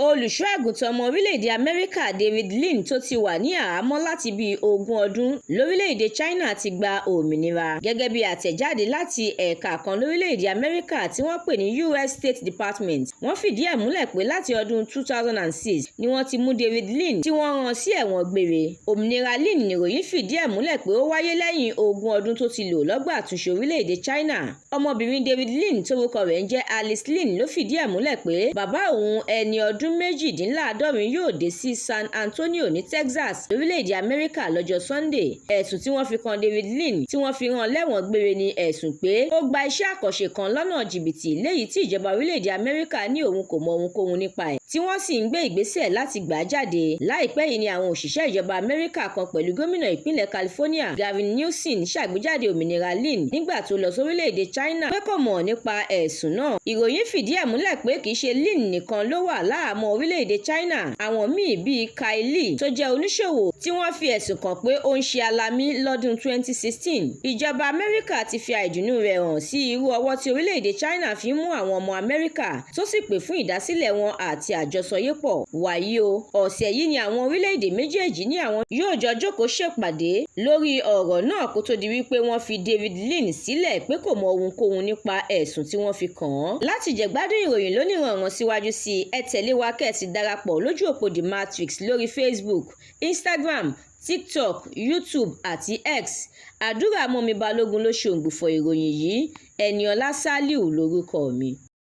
Olùṣọ́ àgùntàn ọmọ orílẹ̀-èdè Amẹ́ríkà David Lin tó ti wà ní àhámọ́ láti bíi 20 ọdún lórílẹ̀-èdè China ti gba òmìnira, gẹ́gẹ́ bí àtẹ̀jáde láti ẹ̀ka kan lórílẹ̀-èdè Amẹ́ríkà tí wọ́n pè ní US State Department. Wọ́n fìdí ẹ̀ múlẹ̀ pé láti ọdún 2006 ni wọ́n ti mú David Lin tí wọ́n rán sí ẹ̀wọ̀n gbére. Òmìnira Lin nìròyìn fìdí ẹ̀ múlẹ̀ pé ó wáyé lẹ́yìn 20 ọdún tó ti lò lọ́gbà àtúnṣe orílẹ̀-èdè China. Ọmọbìnrin David Lin tórúkọ rẹ̀ ń jẹ́ Alice Lin ló fìdí ẹ̀ múlẹ̀ pé bàbá òun, ẹni ọdún 48, yóò dé sí San Antonio ní Texas lórílẹ̀-èdè Amẹ́ríkà lọ́jọ́ Sunday. Ẹ̀sùn tí wọ́n fi kan David Lin tí wọ́n fi rán lẹ́wọ̀n gbére ni ẹ̀sùn pé ó gba iṣẹ́ àkànṣe kan lọ́nà jìbìtì, léyìí tí ìjọba orílẹ̀-èdè Amẹ́ríkà ní òun kò mọ ohunkóhun nípa ẹ̀, tí wọ́n sì ń gbé ìgbésẹ̀ láti gbà á jáde. Láìpẹ́ yìí ni àwọn òṣìṣẹ́ ìjọba Amẹ́ríkà kan pẹ̀lú gómìnà ìpínlẹ̀ California Gavin Newsom ṣàgbéjáde òmìnira Lin nígbà tó lọ sórílẹ̀-èdè China pé kò mọ̀ nípa ẹ̀sùn náà. Ìròyìn fìdí ẹ̀ múlẹ̀ pé kì í ṣe Lin nìkan ló wà láhàámọ́ orílẹ̀-èdè China. Àwọn míì bíi Kai Li tó jẹ́ oníṣòwò tí wọ́n fi ẹ̀sùn kàn pé ó ń ṣe alamí lọ́dún 2016. Ìjọba Amẹ́ríkà ti fi àìdùnnú rẹ̀ hàn sí irú ọwọ́ tí orílẹ̀-èdè China fi ń mú àwọn ọmọ Amẹ́ríkà, tó sì pè fún ìdásílẹ̀ wọn àti àjọsọyépọ̀. Wàyí o, ọ̀sẹ̀ yìí ni àwọn orílẹ̀-èdè méjèèjì ní àwọn yóò jọ jókòó ṣèpàdé lórí ọ̀rọ̀ náà kó tó di wípé wọ́n fi David Lin sílẹ̀ pé kò mọ ohunkóhun nípa ẹ̀sùn tí wọ́n fi kàn án. Láti jẹ̀gbádùn ìròyìn lóníranran síwájú sí i, ẹ tẹ̀lé wa kẹ́ ẹ sì darapọ̀ lójú òpó The Matrix lórí Facebook, Instagram, TikTok, YouTube àti X. Àdúrà mọ́mi Balógun ló ṣe òǹgbùfọ̀ ìròyìn yìí. Ẹniọlá Sálíù lórúkọ mi.